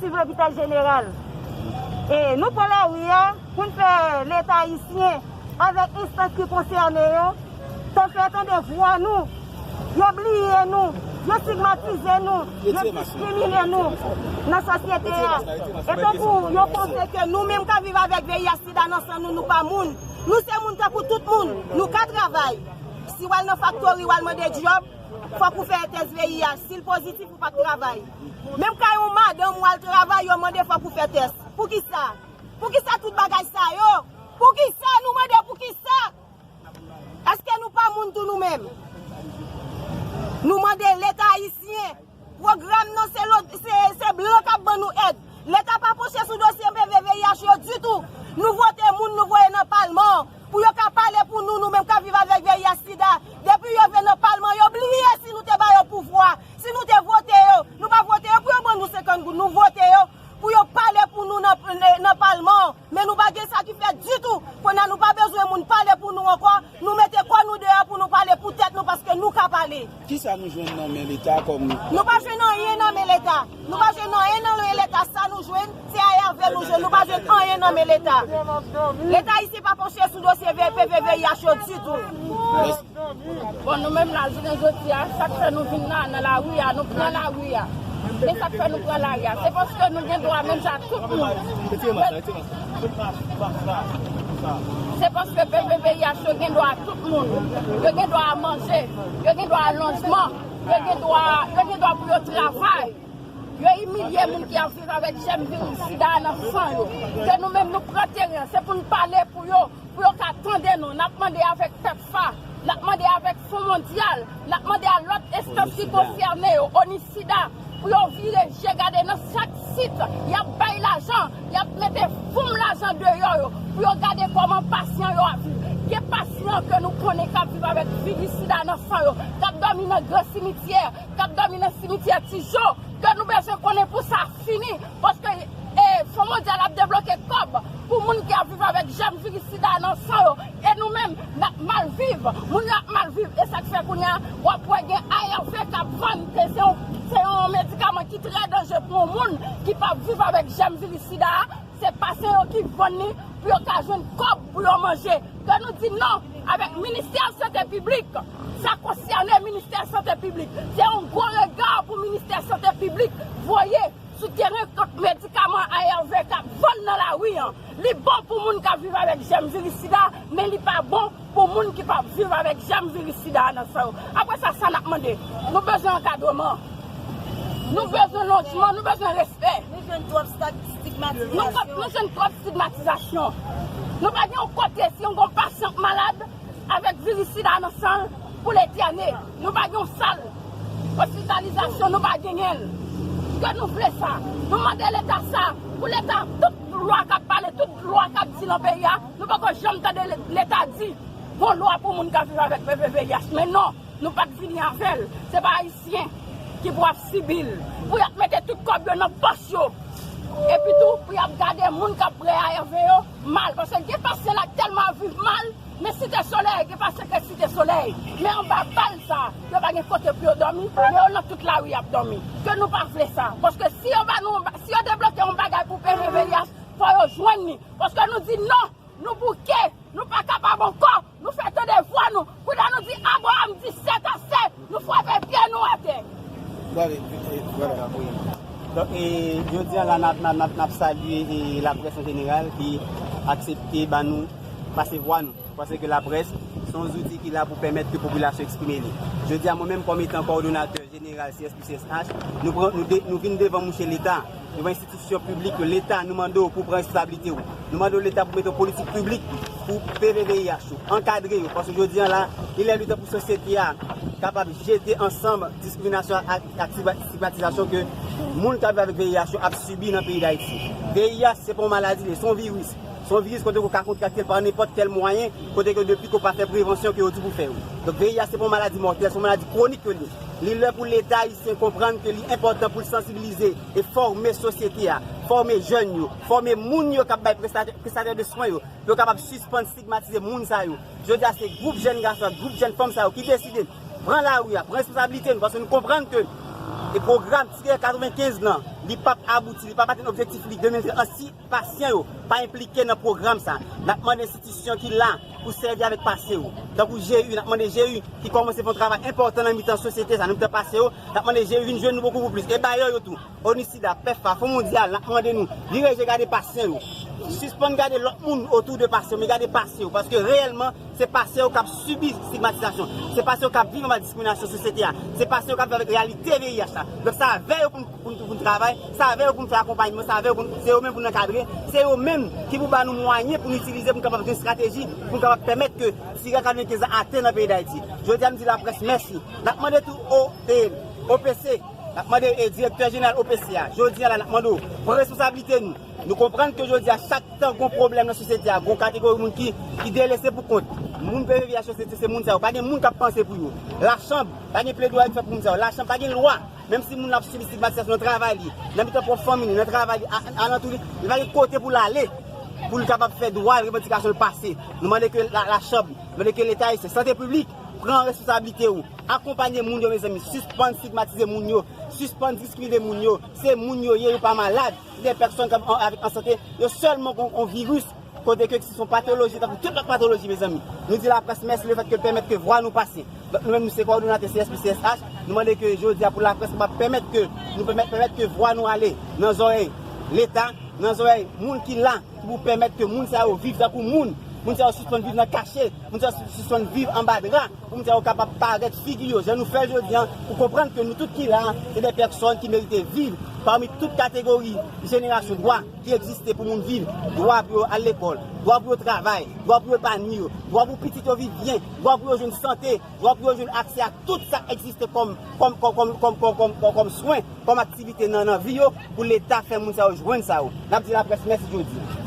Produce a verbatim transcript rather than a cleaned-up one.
Swiv lopital jeneral. E nou pran lari a pou n fè Leta ayisyen avèk enstans ki konsène yo, fè tande vwa nou. Yo bliye nou, yo estigmatize nou, yo diskrimine nou nan sosyete a. E tankou yo panse ke nou menm k ap viv avèk V I H sida nan san nou, nou pa moun. Nou se moun tankou tout moun. Nou ka travay. Si w al nan faktori, w al mande djòb, fòk ou fè tès V I H. Si l pozitif, ou p ap travay. Menm kay yon madanm w al travay, yo mande fòk ou fè tès. Poukisa? Poukisa tout bagay sa yo? Poukisa nou mande poukisa? Èske nou pa moun tou nou menm? Nou mande Leta ayisyen, pwogram nan se, lo- se, se blan k ap ban nou èd. Leta pa panche sou dosye P V V I H yo ditou. Nou vote moun, nou voye nan palman an pou yo ka pale pou nou, nou menm k ap viv avèk V I H sida. Depi yo vin nan palman, yo bliye si nou te ba yo pouvwa, si nou te vote yo. Nou pa vote yo pou yo ban nou senkant goud, nou vote yo pou yo pale pou nou nan, nan palman an. Men nou pa gen sa ki fèt ditou. Kounye a nou pa bezwen moun pale pou nou ankò. Nou mete kò nou deyò pou nou pale pou tèt nou paske nou ka pale. Kisa nou jwenn nan men Leta kòm... Nou pa jwenn anyen nan men Leta. Nou pa jwenn anyen nan men Leta. Sa nou jwenn, se A R V nou jwenn. Nou pa jwenn anyen nan men Leta. Leta isi pa panche sou dosye V- P V V I H yo ditou. Bon, nou menm la, jounen jodi a, sa k fè nou vin la, nan lari a, nou pran lari a. Men sa k fè nou pran lari a, se paske nou gen dwa menm jan ak tout moun. Se paske P V V I H yo gen dwa a tout moun. Yo gen dwa a manje, yo gen dwa a lojman, yo gen dwa, yo gen dwa pou yo travay. Yo imilye moun ki ap viv avèk jèm viris sida a nan san yo. Ke nou menm nou pran teren an, se pou n pale pou yo, pou yo ka tande nou. N ap mande avèk pèp fa, n ap mande avèk Fon Mondyal, n ap mande a lòt enstans ki konsène yo, ONICIDA, pou yo vire je gade nan chak sit, y ap bay lajan, y ap mete foum lajan deyò yo, pou yo gade kòman pasyan yo ap viv. Gen pasyan ke nou konnen k ap viv avèk viris sida nan san yo, k ap dòmi nan gran simityè, k ap dòmi nan simityè Tijo, ke nou bezwen konnen pou sa fini, paske, e, Fon Mondyal ap debloke kòb pou moun ki ap viv avèk jèm viris sida nan san yo, e nou menm, n ap mal viv, moun yo ap mal viv, e sa k fè kounye a, w ap wè gen A R V k ap vann, ke se yon, se yon medikaman ki trè danje pou yon moun ki p ap viv avèk jèm viris sida a, se pasyan yo ki vann li pou yo ka jwenn kòb pou yo manje. Ke nou di non avèk ministè sante piblik. Sa konsène ministè sante piblik. Se yon gwo rega pou ministè sante piblik voye sou teren kont medikaman A R V k ap vann nan lari an. Li bon pou moun k ap viv avèk jèm viris sida, men li pa bon pou moun ki p ap viv avèk jèm viris sida a nan san yo. Apre sa, sa n ap mande? Nou bezwen ankadreman. Nou bezwen lojman, nou bezwen respè. Nou jwenn twòp stig- Nou, stigmatizasyon. Nou jwenn twòp stigmatizasyon. Nou pa gen yon kote, si yon gon pasyan k malad avèk viris sida nan san l pou letène. Nou pa gen yon sal ospitalizasyon, nou pa genyen l. Ke nou vle sa? Nou mande Leta sa, pou Leta, tout lwa k ap pale, tout lwa k ap di nan peyi a, nou poko janm tande Le- Leta di, gon lwa pou moun k ap viv avèk P V V I H. Men non, nou pa t vini avè l. Se pa Ayisyen ki pou ap sibi l, pou y ap mete tout kòb yo nan pòch yo. Epi tou, pou y ap gade moun k ap pran A R V yo mal. Paske gen pasyan la k tèlman ap viv mal, men Site Solèy, gen pasyan k ret Site Solèy. Men anba bal sa, yo pa gen kote pou yo dòmi, men yo nan tout lari y ap dòmi. Ke nou pa vle sa. Paske si yo ba nou, si yo debloke yon bagay pou P V V I H, fò yo jwenn li. Paske nou di non, nou bouke, nou pa kapab ankò, nou fè tande vwa nou. Kounye a nou di Abraham di sètase, nou frape pye nou atè. Gade, e, e, vwala. Donk, e, jodi a la, n ap, n ap, n ap, n ap salye, e, laprès an jeneral ki aksepte ba nou pase vwa nou. Paske laprès se yon zouti ki la pou pèmèt ke popilasyon eksprime li. Jodi a, mwen menm kòm etan kowòdonatè jeneral C S P C S H, nou pran, nou de, nou vin devan mouche Leta, devan enstitisyon piblik yo. Leta, nou mande w pou w pran responsablite w. Nou mande w Leta pou mete yon politik piblik pou P V V I H yo, ankadre yo. Paske jodi a la, li lè li tan pou sosyete a kapab jete ansanm diskriminasyon ak, ak stigma- stigmatizasyon ke moun k ap viv avèk V I H yo ap sibi nan peyi Dayiti. V I H se pa yon maladi, se yon viris. Se yon viris kote ke w ka kontrakte l pa nenpòt kèl mwayen, kote ke depi ke w pa fè prevansyon ke yo di pou fè yo. Donk V I H se pa yon maladi mòtèl, se yon maladi kwonik ke l ye. Li lè pou Leta ayisyen konprann ke li enpòtan pou l sansibilize e fòme sosyete a, fòme jèn yo, fòme moun yo k ap bay prestatè, prestatè de swen yo, pou yo kapab sispann stigmatize moun sa yo. Jodi a se gwoup jèn gason ak gwoup jèn fanm sa yo ki deside pran lari a, pran responsablite nou, paske nou konprann ke E pwogram Tirè katrevenkenz lan, li p ap abouti, li p ap atenn objektif li de mil trant si pasyan yo pa enplike nan pwogram sa. N ap mande enstitisyon ki la pou sèvi avèk pasyan yo. Tankou G U, n ap mande G U ki kòmanse fè yon travay enpòtan nan mitan sosyete sa, nan mitan pasyan yo, n ap mande G U vin jwenn nou bokou plis. E bayè yo tou, Onisida, PEFA, Fon Mondyal, n ap mande nou, vire je gade pasyan yo. Sispann gade lòt moun otou de pasyan yo, men gade pasyan yo. Paske reyèlman, se pasyan yo k ap sibi stigmatizasyon. Se pasyan yo k ap viv anba diskriminasyon sosyete a. Se pasyan yo k ap viv avèk reyalite V I H la. Donk, se avè yo pou n, pou n, pou n travay, se avè yo pou n fè akonpayman, se avè yo pou n, se yo menm pou n ankadre, se yo menm ki pou ba nou mwayen pou n itilize, pou n kapab gen estrateji, pou n kapab pèmèt ke Tirè katrevenkenz lan atenn nan peyi Dayiti. Jodi a, m di laprès mèsi. N ap mande tou O, e, O P C, n ap mande, e, direktè jeneral O P C a. Jodi a la, n ap mande w, pran responsablite nou. Nou konprann ke jodi a, chak tan gon pwoblèm nan sosyete a, gon kategori moun ki, ki delese pou kont. Moun P V V a sosyete, se moun sa yo. Pa gen moun k ap panse pou yo. Lachanm, pa gen pledwaye ki fèt pou moun sa yo. Lachanm, pa gen lwa. Menm si moun ap sibi stigmatizasyon nan travay li, nan mitan pwòp fanmi li, nan travay li, a, alantou li, li pa gen kote pou l ale, pou l kapab fè dwa l, revandikasyon l pase. Nou mande ke la, lachanm, nou mande ke Leta ayisyen, sante piblik, pran responsablite w. Akonpanye moun yo, mezanmi. Sispann stigmatize moun yo. Sispann diskrimine moun yo. Se moun yo ye, yo pa malad. Se de pèsòn k ap an, avèk an sante. Yo sèlman gon, gon viris. Kote ke se yon patoloji, tankou tout lòt patoloji, mezanmi. Nou di laprès mèsi lefèt ke l pèmèt ke vwa nou pase. Donk, nou menm, nou se kowòdonatè C S P C S H. Nou mande ke jodi a pou laprès kapab pèmèt ke nou pèmèt, pèmèt ke vwa nou ale nan zòrèy Leta, nan zòrèy moun ki la, ki pou pèmèt ke moun sa yo viv tankou moun. Moun sa yo sispann viv nan kache. Moun sa yo sispann viv anba dra. Pou moun sa yo kapab parèt figi yo, jan nou fè l jodi a, pou konprann ke nou tout ki la, se de pèsòn ki merite viv pami tout kategori jenerasyon dwa ki egziste pou moun viv. Dwa pou yo al lekòl, dwa pou yo travay, dwa pou yo epanwi yo, dwa pou pitit yo viv byen, dwa pou yo jwenn sante, dwa pou yo jwenn aksè a tout sa k egziste kòm, kòm, kòm, kòm, kòm, kòm, kòm, kòm, kòm swen, kòm aktivite nan, nan vi yo, pou Leta fè moun sa yo jwenn sa yo. N ap di laprès mèsi jodi.